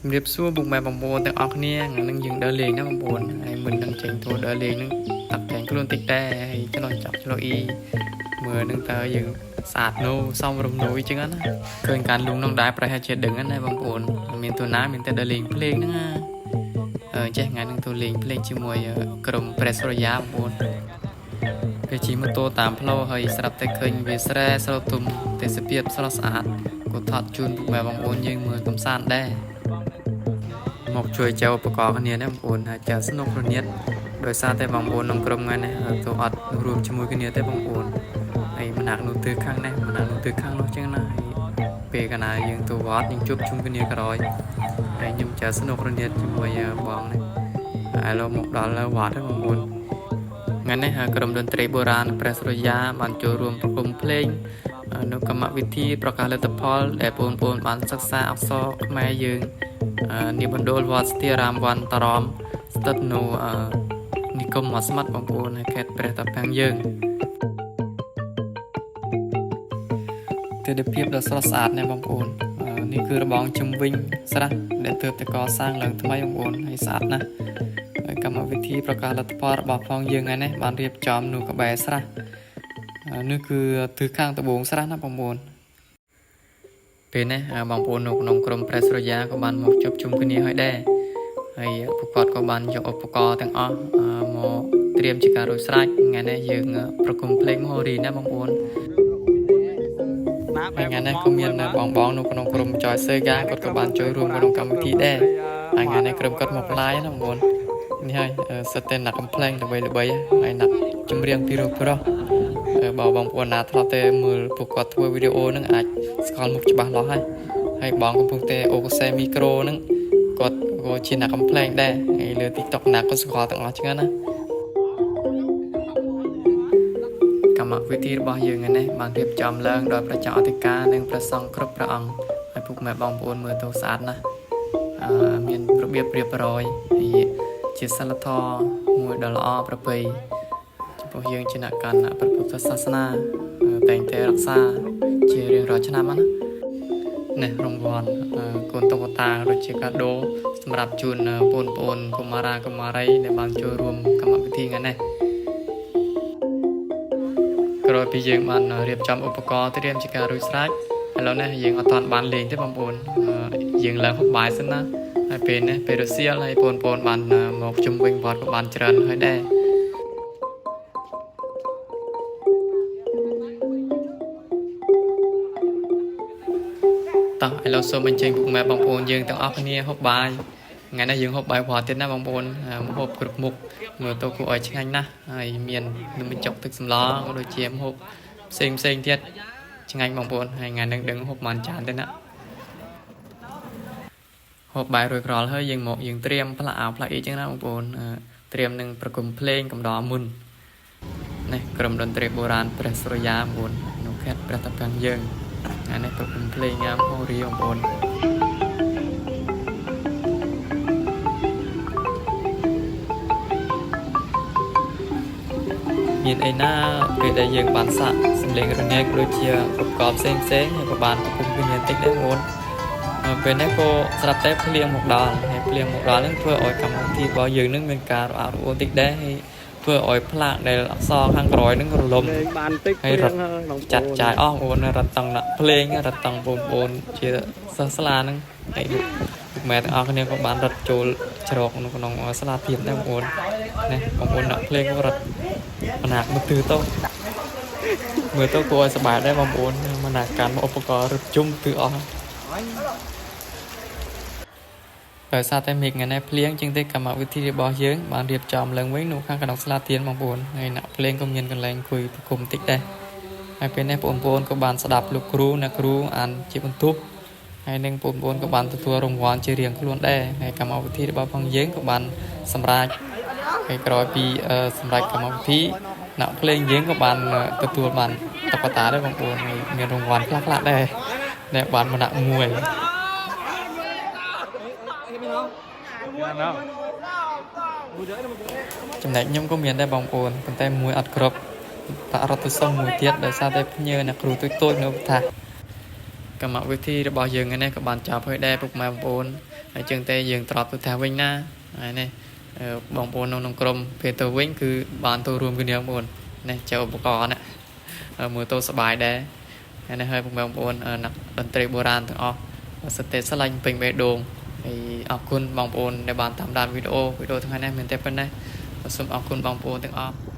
ជំរាបសួរពុកម៉ែបងប្អូនទាំងអស់គ្នាថ្ងៃហ្នឹងយើងដើរលេងណាបងប្អូនហើយមុននឹងចេញទៅដើរលេងហ្នឹងតាក់តែងខ្លួនតិចដែរហើយឆ្លងចាប់ឆ្លងអ៊ីមើលហ្នឹងតើយើងស្អាតនោះសមរម្យនោះអីចឹងណាឃើញការលូងនោះដែរប្រហែលជាដឹងណាបងប្អូនមានទូណាមានតែដើរលេងភ្លេងហ្នឹងណាអឺចេះថ្ងៃហ្នឹងទៅលេងភ្លេងជាមួយក្រុមប្រេសរយ៉ាបងប្អូនពេលជិះម៉ូតូតាមផ្លូវហើយស្រាប់តែឃើញវាស្រែស្រទុំទេសភាពស្រស់ស្អាតក៏ថតជូនពុកម៉ែបងប្អូនយើងមើលកំសាន្តដែរ មកជួយចែវឧបករណ៍គ្នាណាបងប្អូនហើយចែវស្នុករនាតដោយសារតែបងប្អូនក្នុងក្រុមថ្ងៃនេះទៅអត់រួមជាមួយគ្នាទេបងប្អូនហើយម្នាក់នោះទិសខាងនេះម្នាក់នោះទិសខាងនោះចឹងណាហើយពេលកាលណាយើងទៅវត្តយើងជួបជុំគ្នាក្រោយហើយខ្ញុំចែវស្នុករនាតជាមួយបងនេះហើយឥឡូវមកដល់វត្តហើយបងប្អូនថ្ងៃនេះក្រុមតន្ត្រីបុរាណព្រះសូរិយាបានចូលរួមប្រគំភ្លេងនៅកម្មវិធីប្រកាសលទ្ធផលដែលបងប្អូនបានសិក្សាអក្សរខ្មែរយើង នាមណ្ឌលវត្តស្ធារាមវន្តរមស្ថិតនៅនិគមមាត់ស្មាត់បងប្អូននៅខេត្តព្រះតាពាំងយើងទិដ្ឋភាពដ៏ស្រស់ស្អាតណាស់បងប្អូននេះគឺរបងជំវិញស្រះដែលទើបតែកសាងឡើងថ្មីបងប្អូនហើយស្អាតណាស់ហើយកម្មវិធីប្រកាសលទ្ធផលរបស់ផងយើងថ្ងៃនេះបានរៀបចំនៅក្បែរស្រះនេះគឺទិសខាងត្បូងស្រះណាបងប្អូន ពេលនេះបងប្អូននៅក្នុងក្រុមប្រេសរយ៉ាក៏បានមកជួបជុំគ្នាហើយដែរហើយពួកគាត់ក៏បានយកឧបករណ៍ទាំងអស់មកត្រៀមជាការរួចស្រេចថ្ងៃនេះយើងប្រគំភ្លេងមហោរីណាបងប្អូនហើយថ្ងៃនេះក៏មានបងបងនៅក្នុងក្រុមចយសេហ្គាគាត់ក៏បានចូលរួមក្នុងកម្មវិធីដែរហើយថ្ងៃនេះក្រុមគាត់មក live ណាបងប្អូននេះហើយសិតតែអ្នកកំ pl ែងល្បីល្បីហើយអ្នកចម្រៀងពីរោះប្រុសបើបងប្អូនណាធ្លាប់តែមើលពួកគាត់ធ្វើវីដេអូហ្នឹងអាចស្គាល់មុខច្បាស់លាស់ហើយហើយបងកំពុងតែអូកសេមីក្រូហ្នឹងគាត់ក៏ជាអ្នកកំ pl ែងដែរហើយលើ TikTok ណាក៏ស្គាល់ទាំងអស់ចឹងណាកម្មវិធីរបស់យើងថ្ងៃនេះបានរៀបចំឡើងដោយព្រះចៅអធិការនិងព្រះសង្ឃគ្រប់ព្រះអង្គហើយពុកម៉ែបងប្អូនមើលទៅស្អាតណាស់អឺមានរបៀបរៀបរយហើយជាសិលធម៌មួយដ៏ល្អប្រពៃចំពោះយើងជាអ្នកកាន់ព្រះពុទ្ធសាសនាតែងតែរក្សាជារៀងរាល់ឆ្នាំណានេះរង្វាន់កូនតុក្កតាដូចជាកាដូសម្រាប់ជូនបងប្អូនកុមារាកុមារីដែលបានចូលរួមកម្មវិធីថ្ងៃនេះក្រោយពីយើងបានរៀបចំឧបករណ៍ត្រៀមជាការរួចស្រេចឥឡូវនេះយើងអត់ទាន់បានលេងទេបងប្អូនយើងឡើងហូបបាយសិនណាហើយពេលនេះពេលរសៀលហើយបងប្អូនបានមកជុំវិញវត្តក៏បានច្រើនហើយដែរ តោះឥឡូវសូមអញ្ជើញពុកម៉ែបងប្អូនយើងទាំងអស់គ្នាហូបបាយថ្ងៃនេះយើងហូបបាយវត្តទៀតណាបងប្អូនម្ហូបគ្រប់មុខមើលទៅគួរឲ្យឆ្ងាញ់ណាស់ហើយមាននំបញ្ចុកទឹកសម្លក៏ដូចជាម្ហូបផ្សេងផ្សេងទៀតឆ្ងាញ់បងប្អូនហើយថ្ងៃនេះដឹងហូបប៉ុន្មានចានទេណាហូបបាយរួចរាល់ហើយយើងមកយើងត្រៀមផ្លាអាវផ្លាអីចឹងណាបងប្អូនត្រៀមនឹងប្រគំភ្លេងកំដរមុននេះក្រុមតន្ត្រីបុរាណព្រះសូរិយាបងប្អូននៅខេត្តព្រះតាពាំងយើងថ្ងៃនេះប្រគំភ្លេងញ៉ាំហូរីបងប្អូនមានអីណាពេលដែលយើងបានសាក់សំឡេងរនាតដូចជាឧបករណ៍ផ្សេងផ្សេងហើយក៏បានប្រគំគ្នាបន្តិចដែរបងប្អូនពេលនេះក៏ស្រាប់តែភ្លៀងមកដល់ហើយភ្លៀងមកដល់ហ្នឹងធ្វើឲ្យកម្មវិធីរបស់យើងហ្នឹងមានការរអាក់រអួលតិចដែរហើយធ្វើឲ្យផ្លាកដែលអក្សរខាងក្រោយហ្នឹងរលំ លេងបានតិច ហើយរត់ ព្រៀងហើយបងប្អូន ចាត់ចាយអស់បងប្អូនរត់តង់ដាក់ភ្លេងរត់តង់បងប្អូនជាសិស្សសាលាហ្នឹងហើយពុកម៉ែទាំងអស់គ្នាក៏បានរត់ចូលជ្រកនៅក្នុងសាលាទៀតដែរបងប្អូននេះបងប្អូនដាក់ភ្លេងក៏រត់មណាក់មកទឺទៅមើលទៅគួរឲ្យសប្បាយដែរបងប្អូនមណាកាន់ឧបករណ៍រត់ជុំទឺអស់ដោយសារតែមេឃថ្ងៃនេះភ្លៀងជាងទេកម្មវិធីរបស់យើងបានរៀបចំឡើងវិញនៅខាងក្នុងសាលាទៀនបងប្អូនហើយអ្នកភ្លេងក៏មានកន្លែងអង្គុយប្រគំតិចដែរហើយពេលនេះបងប្អូនក៏បានស្ដាប់លោកគ្រូអ្នកគ្រូអានជាបន្ទុកហើយនឹងបងប្អូនក៏បានទទួលរង្វាន់ជារៀងខ្លួនដែរហើយកម្មវិធីរបស់ផងយើងក៏បានសម្រេចហើយក្រោយពីសម្រេចកម្មវិធីអ្នកភ្លេងយើងក៏បានទទួលបានតុក្កតាដែរបងប្អូនហើយមានរង្វាន់ខ្លះៗដែរដែលបានម្នាក់មួយ ចំណែកខ្ញុំក៏មានដែរបងប្អូនប៉ុន្តែមួយអត់គ្រប់តារត់ទៅសុំមួយទៀតដោយសារតែភ្ញៀវអ្នកគ្រូតូចៗនៅថា កម្មវិធីរបស់យើងថ្ងៃនេះក៏បានចប់ហើយដែរពុកម៉ែបងប្អូនហើយជាងទេយើងត្រឡប់ទៅផ្ទះវិញណាហើយនេះអឺបងប្អូននៅក្នុងក្រុមពេលទៅវិញគឺបានទៅរួមគ្នាបងប្អូននេះចៅឧបករណ៍ណាមើលទៅសប្បាយដែរហើយនេះហើយពុកម៉ែបងប្អូនអ្នកតន្ត្រីបុរាណទាំងអស់សិតតែស្រឡាញ់ពេញបេះដូងហើយអរគុណបងប្អូនដែលបានតាមដានវីដេអូវីដេអូថ្ងៃនេះមានតែប៉ុណ្ណេះសូមអរគុណបងប្អូនទាំងអស់។